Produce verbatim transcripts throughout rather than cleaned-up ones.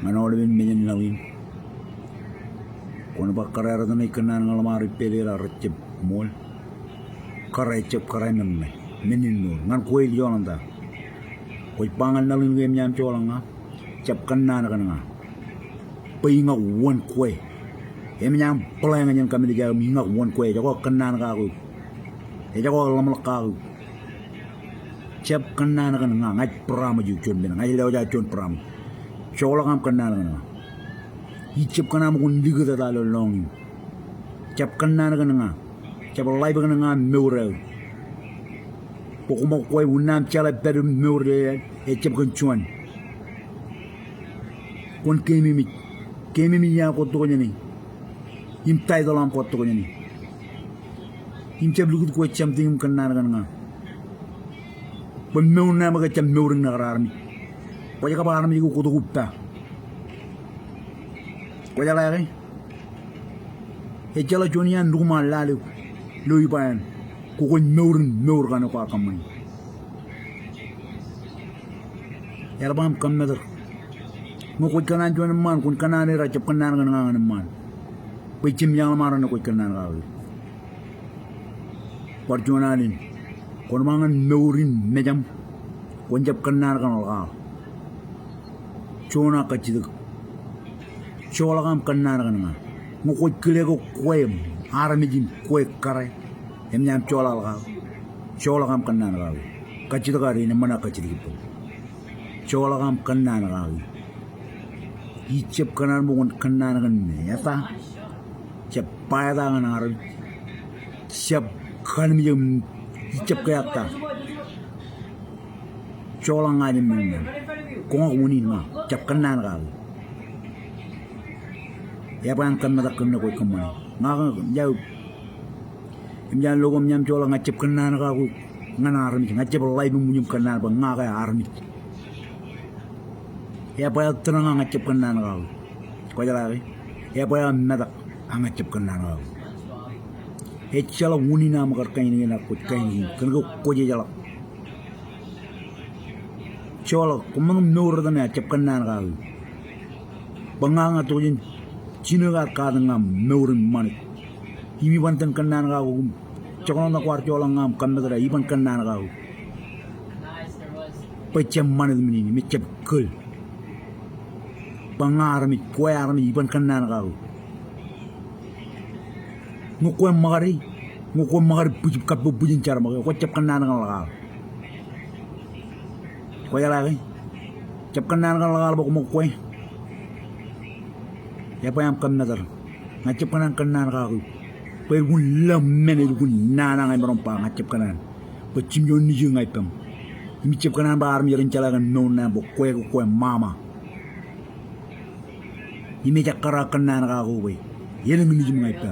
Ñan aolepen mejān laḷ in, kwōn ba kōrā retin ej kōnnaan ñan ḷōṃaro ippād er ak rejjab ṃool. Kōrā, ejjab kōrā men ṇe, men in mour. Ñan kwe ilo joḷan ta? Kwōj ba ñan laḷ in ke eṃōj aṃ joḷọk ña, jab kōnnaan kōn ña. Bwe iñak wōn kwe. Eṃōj aṃ plan jān kōmmitej aō im iñak wōn kwe. Ejako kōnnaan kake eok. Ejako ḷōmṇak kake eok. Jab kōnnaan kōn ña, ña ij promise eok juon men, ña ij lewōj aō juon promise. Joḷọk aṃ kōnnaan kōn ña. Ijab kōn aṃ kwōn likūt eta ilo lọñiiṃ. Jab kōnnaan kōn ña. Jab live kōn ña im mour eo. Bwe koṃ kwe, unin aṃ jeḷā pād im mour eo ejjab kōn juon. Kwōn keememej. Keememej ia kwōj tok jāne. Im title eo aṃ kwōj tok jāne. Im jab lukkuun kwe something im kōnnaan kōn ña. Bwe mour ṇe aṃ ke jab mour in ñan kar armej. Kwōj kab armej ke kwō tok ippa. Kwōjeḷā ke? Ejjeḷọk juon iaan lukkuun lale eok ilo iba eṇ. Kwō kwōj mour in mour kaṇe kwaar kōṃṃani. Eḷap aṃ kōmmatōr. Ñe kwōj kōṇaan juon eṃṃaan, kwōn kōṇaan er ak jab kōnnaan kōn ña ñan eṃṃaan. Bwe ejjab mejaḷ ṃaroñ ṇe kwōj kōnnaan kake. Bar juon alen. Kwōn ba ñan mour in mejaṃ, kwōn jab kōnnaan kōn ḷọk aō. Juon aō kajjitōk. Joḷọk aṃ kōnnaan kōn ña. Ñe kwōj kile ke kwe armej im kwe kōrā, eṃōj aṃ joḷọk ḷọk aō. Joḷọk aṃ kōnnaan kake. Kajjitōk ad in eṃṃan aō kajjitōk ippān. Joḷọk aṃ kōnnaan kake. Ijab kōṇaan bwe kwōn kōnnaan kōn me eta. Jab ba eta ñan armej. Jab kanmej im ijab ke ekta. Joḷọk ña jān men ṇe. Koñak unin ña. Jab kōnnaan kake. Ebar aṃ kōmmatōr kōn ṇe kwōj kōṃṃane. Ña ke, im jab, im jab lo ke eṃōj aṃ joḷọk, ña jab kōnnaan kake ñan armej. Ña jab live im wūj im kōnnaan bwe ña ke armej. Ebwe aō tōn ña, ña jab kōnnaan kake. Kwōjeḷā ke? Ebwe aō metak, ña jab kōnnaan kake. Ejjeḷọk unin aṃ kar kain kein ak kwōj kain kein. Kōn ke kwōjeḷọk. Joḷọk, koṃṃan mour retin eo, jab kōnnaan kake. Bwe ña, ña tok jān jinōk ad katak ña im mour in ṃanit. Im iban tōn kōnnaan kake im jekdọọn ta kwaar joḷọk ña im kōmmatōr, iban kōnnaan kake. Bwe jab ṃanit men in, im ejjab kōl. Bwe ña armej, kwe armej, iban kōnnaan kake. Ñe kwe ṃōkade, ñe kwe ṃōkade bwij, kappok bwijin jar ṃōke, kwe jab kōnnaan kōn ḷọk aō. Kwōjeḷā ke? Jab kōnnaan kōn ḷọk aō bwe koṃ kwe. Ebwe aṃ kōmmatōr. Ña jab kōṇaan kōnnaan kake. Bwe elukkuun lōñ men, elukkuun nana ña imaroñ ba ña jab kōṇaan. Bwe jimjuon nejier ña ippaṃ. Im ijab kōṇaan bwe armej ren jeḷā kōn mour ṇe aṃ bwe kwe ke kwe ṃaṃa. Im ejjeḷọk kōrā kōnnaan kake bwe elōñ nejier ña ippa.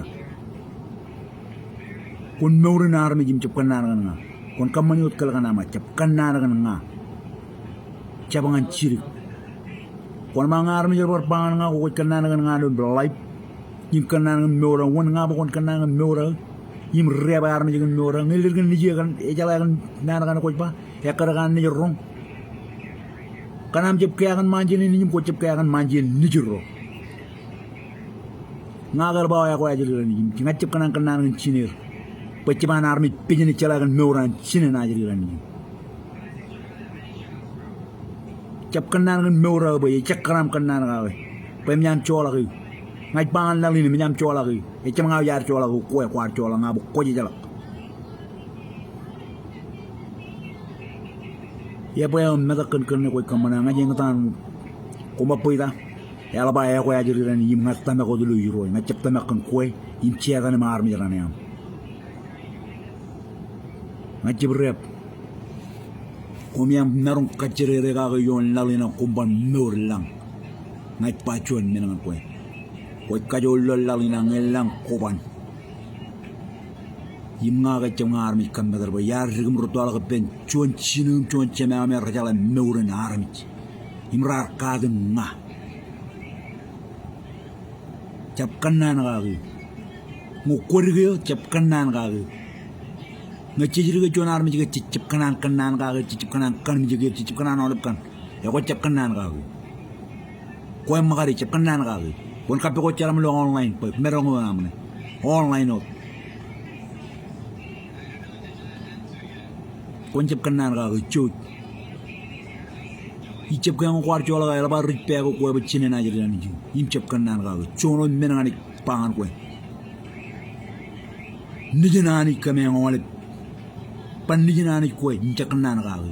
Kwōn mour in armej im jab kōnnaan kōn ña. Kwōn kōṃṃani wōt kōl kōn aṃ, jab kōnnaan kōn ña. Jab ñan jidik. Kwōn ba ñe armej rej bar ba ñan ña kwōj kōnnaan kōn ña ilo live im kōnnaan kōn mour eo, wōn ña bwe kwōn kōnnaan kōn mour eo im riab armej kōn mour eo? Ñe leddik kōn nejier, ejeḷā kōn naan kaṇe kwōj ba, ekkar ke an naaj roñ. Kōn aṃ jab kea kōn ṃaanjeḷ in nejū im kwōj jab kea kōn ṃaanjeḷ in nejū ro. Ña ke eḷap aō aikuj ajri raṇ nejū. Ña jab kōṇaan kōnnaan kōn jineer. Bwe jab an armej pejin ej jeḷā kōn mour an jinen ajri raṇ nejū. Jab kōnnaan kōn mour eo bwe ejjeḷọk kōn aṃ kōnnaan kake. Bwe eṃōj aṃ joḷọk eō. Ña ij ba ñan laḷ in eṃōj aṃ joḷọk eō. Ejjab ña eo jaar joḷọk eō, kwe kwaar joḷọk ña bwe kwōjeḷọk. Ebwe aō metak kōn kōn ṇe kwōj kōṃṃane, ña ij eñtaan. Koṃ ba bwe ta? Eḷap aō aikuj ajri raṇ nejū im ña tōmak wōt ilo Irooj. Ña jab tōmak kōn kwe im Setan im armej raṇe aṃ. Ña jab riab. Koṃ iaan maroñ kajjidikdik kake ioon laḷ in ak koṃ ban mour lañ. Ña ij ba juon men ñan kwe. Kwōj kajoor ilo laḷ in ak ñe lañ koban. Im ña ke ejjab ña armej kōmmatōr bwe iar dik im rūttoḷọk ippān juon jinō im juon jemān eo me rej jeḷā mour in armej. Im raar katak ña. Jab kōnnaan kake. Ñe kwōdik eō, jab kōnnaan kake. Ñe jej dik juon armej ke jejjab kōṇaan kōnnaan kake, jejjab kōṇaan kanmijek er, jejjab kōṇaan aolep kaṇ, ekwe jab kōnnaan kake. Kwe ṃōkade, jab kōnnaan kake. Kwōn kappok jeram ilo online, bwe meḷeḷe eo aṃ ṇe. Online wōt. Kwōn jab kōnnaan kake, jouj. Ij jab ke ñe kwaar joḷọk aō, eḷap aō ri pāāk kwe bwe jinen ajri Anij. Im jab kōnnaan kake. Juon wōt men ñan ij ba ñan kwe. Nejin Anij kōm eañ aolep. Ban nejin Anij kwe, im jab kōnnaan kake.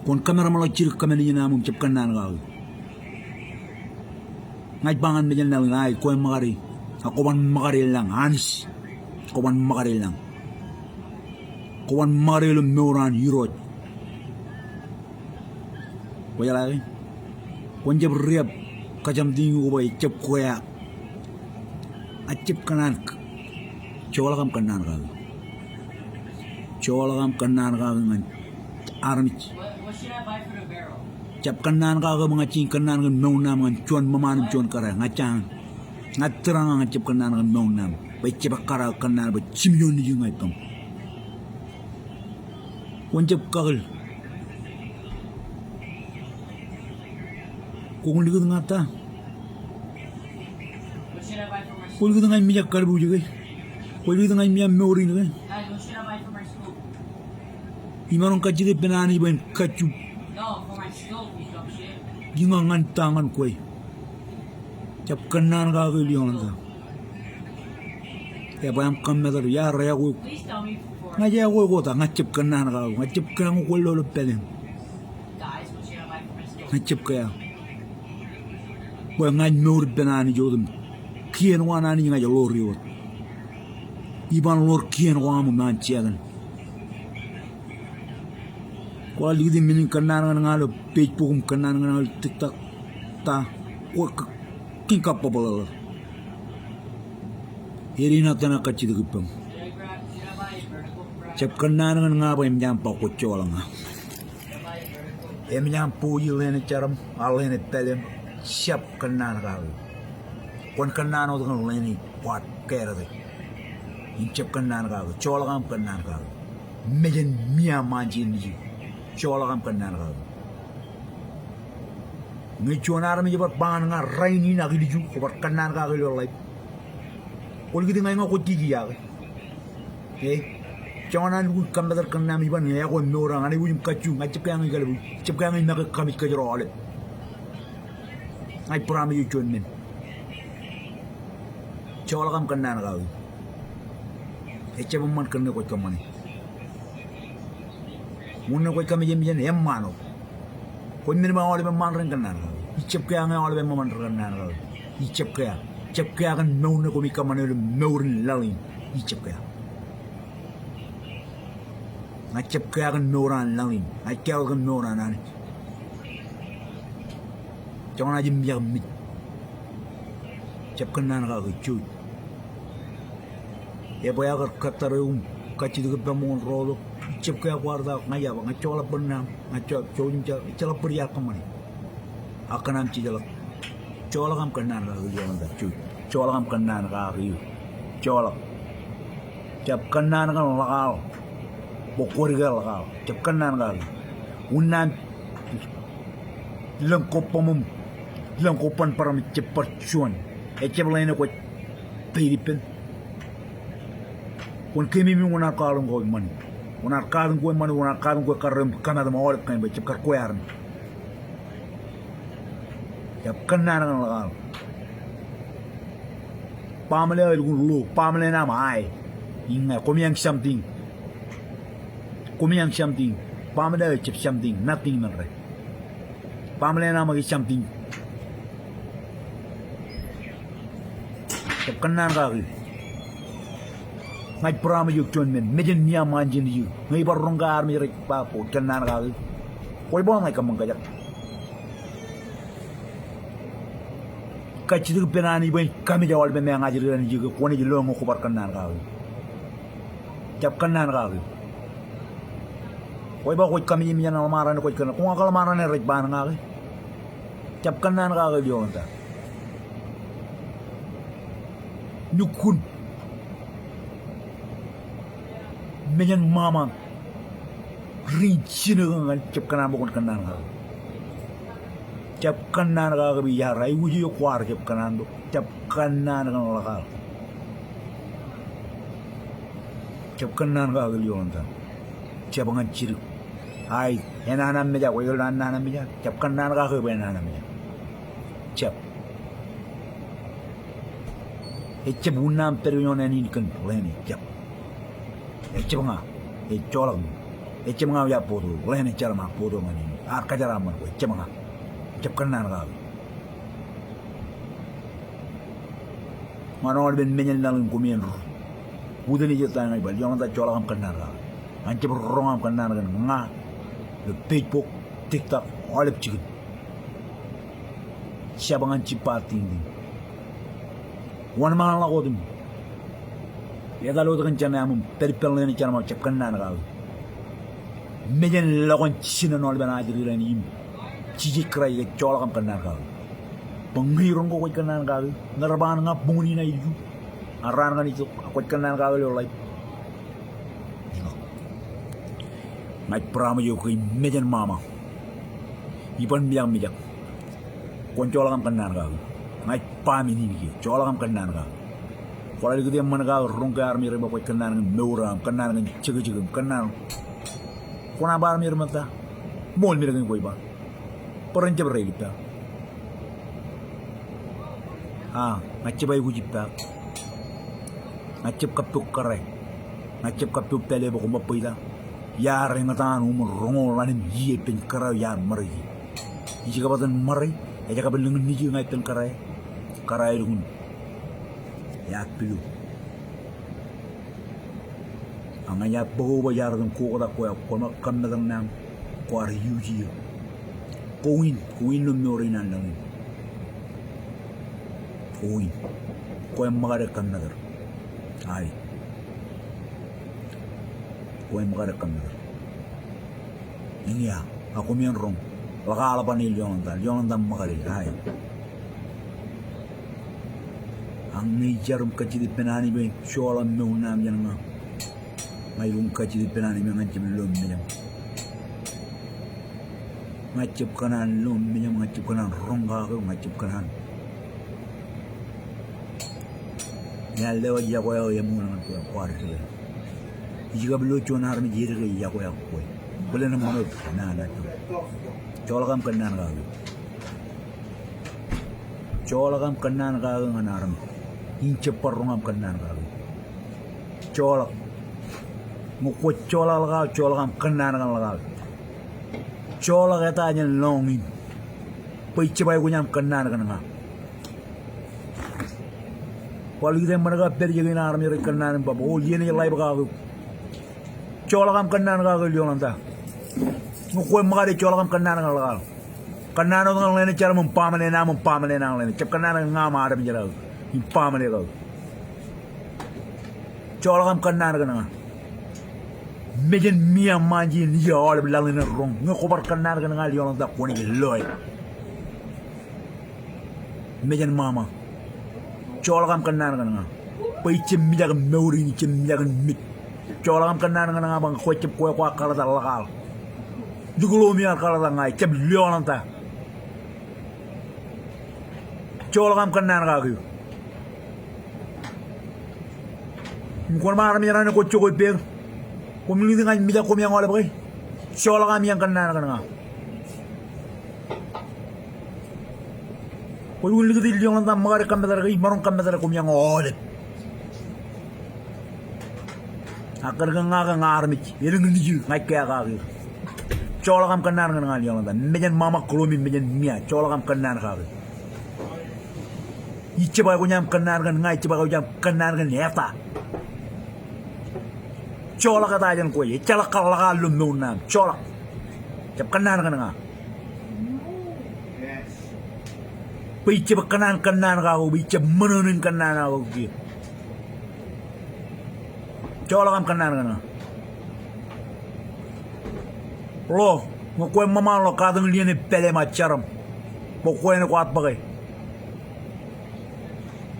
Kwōn kōmeramḷọk jidik kōmān nejin aṃ im jab kōnnaan kake. Ña ij ba ñan mejān laḷ in, aet, kwe ṃōkade. Ak kwōban ṃōkade lañ, Anij. Kwōban ṃōkade lañ. Kwōban ṃōkade ilo mour an Irooj. Kwōjeḷā ke? Kwōn jab riab kajjitōk in ko bwe ejab kwe aō. Ejab kōṇaan. Joḷọk aṃ kōnnaan kake. Joḷọk aṃ kōnnaan kake ñan armej. Jab kōnnaan kake bwe ña ij jañin kōnnaan kōn mour ṇe aṃ ñan juon ṃōṃaan im juon kōrā. Ña ij jañin. Ña tūrañ ña ij jab kōnnaan kōn mour ṇe aṃ. Bwe ejab ekkar aō kōnnaan bwe jimjuon nejū ña ippaṃ. Kwōn jab kakōl. Kwōn likūt ñan ta? Kwōn likūt ñan mijak kalbuuj ke? Kwōn likūt ñan mijak mour in ke? Imaroñ kajjitōk ippān Anij bwe en kajju. Iññā ñan ta ñan kwe? Jab kōnnaan kake ilo eoon ta. Ebwe aṃ kōṃṃan eo, iar eokwe. Ña ij eokwe ko ta, ña ij jab kōnnaan kake, ña ij jab kōnnaan kwe ilo pālle. Ña ij jab kea. Bwe ña ij mour ippān Anij wōt im kien ko an Anij ña ij ḷoor wōt. Iban ḷoor kien ko aṃ im an jekōn. Kwaar likūt im men in kōnnaan ñan ña ilo Facebook im kōnnaan ñan ña ilo TikTok. Ta, kwōj kōn kabbōbōḷeḷe. Eñin eo etan aō kajjitōk ippaṃ. Jab kōnnaan ñan ña bwe eṃōj aṃ ba kwōj joḷọk ña. Eṃōj aṃ bōk ḷeene jarom, ak ḷeene pālle im jab kōnnaan kake. Kwōn kōnnaan wōt ñan ḷeene kwaar kāālōt e. Im jab kōnnaan kake, joḷọk aṃ kōnnaan kake. Mejān miaṃ ṃaan jān nejū. Joḷọk aṃ kōnnaan kake. Ñe juon armej ebar ba ñan ña rainin ak ilju, kwōbar kōnnaan kake ilo live. Kwōn likūt ñan ña kwōj jijiake. E, joñan an lukkuun kōmmeter kōnnaan eo iban ñe eokwe mour eo ñan aikuj im kajju, ña ij jab kea ñe kalbuuj, ij jab kea ñe make kōmij kōjro aolep. Ña ij promise eok juon men. Joḷọk aṃ kōnnaan kake. Ejjab eṃṃan kōn ṇe kwōj kōṃṃane. Wōn ṇe kwōj kōmij eṃōj en eṃṃaan wōt. Kwōj men ba aolep eṃṃaan ren kōnnaan kake. Ij jab kea ñe aolep eṃṃan ren kōnnaan kake. Ij jab kea. Jab kea kōn mour ṇe kwōmij kōṃṃane ilo mour in laḷ in. Ij jab kea. Ña ij jab kea kōn mour an laḷ in. Ña ij kea wōt kōn mour an Anij. Joñan aō jab mijak mej. Jab kōnnaan kake, jouj. Ebwe aō kar kōttar eok im kajjitōk ippaṃ bwe kwōn rool tok. Ij jab kea kwaar ta, ña ij ba, ña ij joḷọk bōd ṇe aṃ, ña ij joḷọk, jouj im ejjeḷọk bōd iar kōṃṃane. Ak kōn aṃ jejeḷọk. Joḷọk aṃ kōnnaan kake ilo eoon ta, jouj. Joḷọk aṃ kōnnaan kake eo. Joḷọk. Jab kōnnaan kōn ḷọk aḷ bwe kwōj ke ḷọk aḷ. Jab kōnnaan kake. Unin an lōñ ko bōm im lōñ ko bōnbōr im ejjab bar juon. Ejjab ḷeene kwōj pād ippān. Kwōn keememej im kwōnaaj kwaḷọk kwe ṃani. Kwōnaaj kwaḷọk kwe ṃani, kwōnaaj kwaḷọk kwe karreo im kōmaat im aolep kain bwe ejjab kar kwe armej. Jab kōnnaan kōn ḷọk aḷ. Baaṃle aō elukkuun lo, baaṃle ṇe aṃ ae. Iññā, koṃeañ something. Koṃeañ something. Baaṃle aō ejjab something, nothing men rej. Baaṃle ṇe aṃ ej something. Jab kōnnaan kake. Ña ij promise eok juon men, mejān miaṃ ṃaan jān nejū. Ñe ibar roñ ke armej rej ba kwōj kōnnaan kake, kwōj ba ña ij kōṃṃan kōjak. Kajjitōk ippān Anij bwe en kōmij aolep eṃṃan ajri Anij ke kwōnaaj lo ñe kwōbar kōnnaan kake. Jab kōnnaan kake. Kwōj ba kwōj kōmij eṃōj an ḷōṃaran eo kwōj kōnnaan. Kwō ña ke ḷōṃaran eo rej ba ñan ña ke? Jab kōnnaan kake ilo eoon ta. Lukkuun. Mejān ṃaṃa. Ri jinōk ñan jab kōnnaan bwe kwōn kōnnaan kake. Jab kōnnaan kake bwe iar aikuj eok kwaar jab kōnnaan bwe jab kōnnaan kōn ḷọk aḷ. Jab kōnnaan kake ilo eoon ta. Jab ñan jidik. Ai, enana meja, kwōj lo enana meja. Jab kōnnaan kake bwe enana meja. Jab. Ejab unin aṃ pād ioon āne in kōn ḷeene, jab. Ejab ña, ej joḷọk. Ejab ña eo iar bōktok, ḷeene ejjeḷọk im bōktok ñan in. Ear kajeraaṃṃan kwe, ejab ña. Jab kōnnaan kake. Ñan aolepen mejān laḷ in koṃeañ ro. Utiej ej ta ña ij ba, ioon ta joḷọk aṃ kōnnaan kake. Ñan jab roñ aṃ kōnnaan kōn ña ilo Facebook, TikTok, aolep jikin. Jab ñan jibba tiñtiñ. Wōnṃaanḷọk wōt im etal wōt kōn jeṃaṃ im pād ippān ḷeene jeṃaṃ, jab kōnnaan kake. Mejān lọkun jinen aolepen ajri raṇ im Jisōs Kraist ej joḷọk aṃ kōnnaan kake. Bwe ñe iroñ ke kwōj kōnnaan kake, ñe rej ba ña buñūn in aelju, ak raan kaṇ ij itok, ak kwōj kōnnaan kake ilo ḷaip. Ña ij promise eok ke mejān ṃaṃa, iban mijak mijak, kwōn joḷọk aṃ kōnnaan kake. Ña ij ba men in kiiō, joḷọk aṃ kōnnaan kake. Kwōḷak likūt eṃṃan kake roñ ke armej rej ba kwōj kōnnaan kōn mour eo aṃ, kōnnaan kōn jekjek im kōnnaan. Kwōnaaj ba armej rej ṃōtta. Ṃool men kein kwōj ba. Bwe ren jab reilip ippa. A, ña jab aikuj ippa. Ña jab kappok kōrā. Ña jab kappok pālle bwe koṃ bar bōjrak. Iar eñtaan uṃwin roñoul ḷalem iiō ippān kōrā eo iar ṃōrej. Ij kab etan ṃōrej, ej kab lōñ nejier ña ippān kōrā. Kōrā eo lukkuun iar pilo. Ak ña ij bōk bwe iar etan koktak kwe, ak kwōmaroñ kōmmetak naan kwaar iuj iiō. Ko in, ko in ilo mour in an laḷ in. Ko in. Kwe ṃōkade kōmmetak. Ai. Kwe ṃōkade kōmmetak. Eñin, ak koṃeañ roñ. Ḷọk aḷ ban ilo eoon ta, ilo eoon ta ṃōkade, ai. Ak ñe ij jar im kajjitōk ippān Anij bwe en joḷọk mour ṇe aṃ jān ña. Ña ij lukkuun kajjitōk ippān Anij bwe ña ij jab lo mejaṃ. Ña ij jab kōṇaan lo mejaṃ, ña ij jab kōṇaan roñ kake, ña ij jab kōṇaan. Ear lewōj yokwe eo eṃool ñan kwe kwaar dekā. Ij kab lo juon armej edeke yokwe ak kwe. Bōlen ṃōṇōṇō naan eo. Joḷọk aṃ kōnnaan kake. Joḷọk aṃ kōnnaan kake ñan armej in jab bar roñ aṃ kōnnaan kake. Joḷọk. Ñe kwōj joḷọk ḷọk aō, joḷọk aṃ kōnnaan kōn ḷọk aō. Joḷọk eta jān lọñiin. Bwe ij jab aikuj aṃ kōnnaan kōn ña. Kwaar likūt eṃṃan kake pād ijekein armej rej kōnnaan im ba bwe, o, iien ej ḷaibōk kake. Joḷọk aṃ kōnnaan kake ilo eoon ta. Ñe kwe ṃōkade joḷọk aṃ kōnnaan kōn ḷọk aō. Kōnnaan wōt ñan ḷeene jeram im baaṃle ṇe aṃ im baaṃle ṇe aṃ ḷeene. Jab kōnnaan kōn ña im armej ro aō im baaṃle ro aō. Joḷọk aṃ kōnnaan kōn ña. Mejān miaṃ ṃaan jenaaj aolep laḷ in roñ. Ñe kwō bar kōnnaan kōn ña ilo eoon ta kwōnaaj loe. Mejān ṃaṃa. Joḷọk aṃ kōnnaan kōn ña. Bwe ij jab mijak mour in, ij jab mijak in mej. Joḷọk aṃ kōnnaan kōn ña bwe ñe kwōj jab kwe kwaar kaḷtak ḷọk aḷ. Likūt eo im iar kaḷtak ña, ij jab lo eoon ta. Joḷọk aṃ kōnnaan kake. Im kwōn ba armej raṇe kwōj jokwe ippāer. Koṃwin likūt ña ij mijak koṃeañ aolep ke. Joḷọk aṃ iaan kōnnaan kōn ña. Kwōj wōn likūt ilo eoon ta ṃōkade kōmmetak ke, imaroñ kōmmetak koṃeañ aolep. Ak kōn ke ña ke ña armej elōñ nejier, ña ij kea kake. Joḷọk aṃ kōnnaan kōn ña ilo eoon ta. Mejān ṃaṃa, Kilomi, mejān mia. Joḷọk aṃ kōnnaan kake. Ij jab aikuj aṃ kōnnaan kōn ña, ij jab aikuj aṃ kōnnaan kōn eta. Joḷọk eta jān kwe, ejjeḷọk kar ḷọk aō ilo mour ṇe aṃ. Joḷọk. Jab kōnnaan kōn ña. Bwe ij jab kōṇaan kōnnaan kake, bwe ij jab ṃōṇōṇō in kōnnaan kake kiiō. Joḷọk aṃ kōnnaan kōn ña. Ḷo, ñe kwe ṃōṃaan ḷọk, katakin lien eo pālle ṃōk jeram. Bwe kwe ṇe kwaar bōke.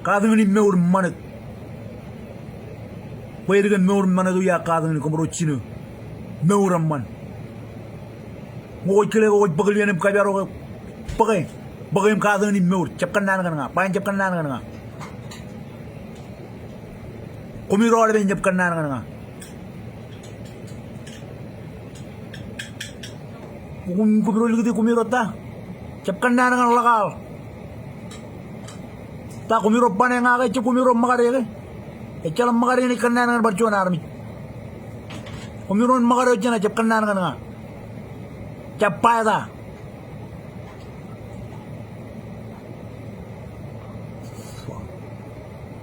Katakin im mour im ṃanit. Bwe edike mour im ṃanit eo iar katakin, koṃro jino. Mour eṃṃan. Ñe kwōj kile ke kwōj bōk lien im kōjparok eok. Bōke, bōke im katakin im mour. Jab kōnnaan ñan ña. Ba en jab kōnnaan ñan ña. Koṃiro aolepen jab kōnnaan ñan ña. Koṃ, koṃiro likūti koṃiro ta? Jab kōnnaan ñan ḷōkaaḷ. Ta koṃiro bane ña ke? Ejjab koṃiro ṃōkade ke? Ejjeḷọk ṃōkade in ej kōnnaan ñan bar juon armej. Koṃiro ṃōkade eo jeṇe, jab kōnnaan ñan ña. Jab ba eta.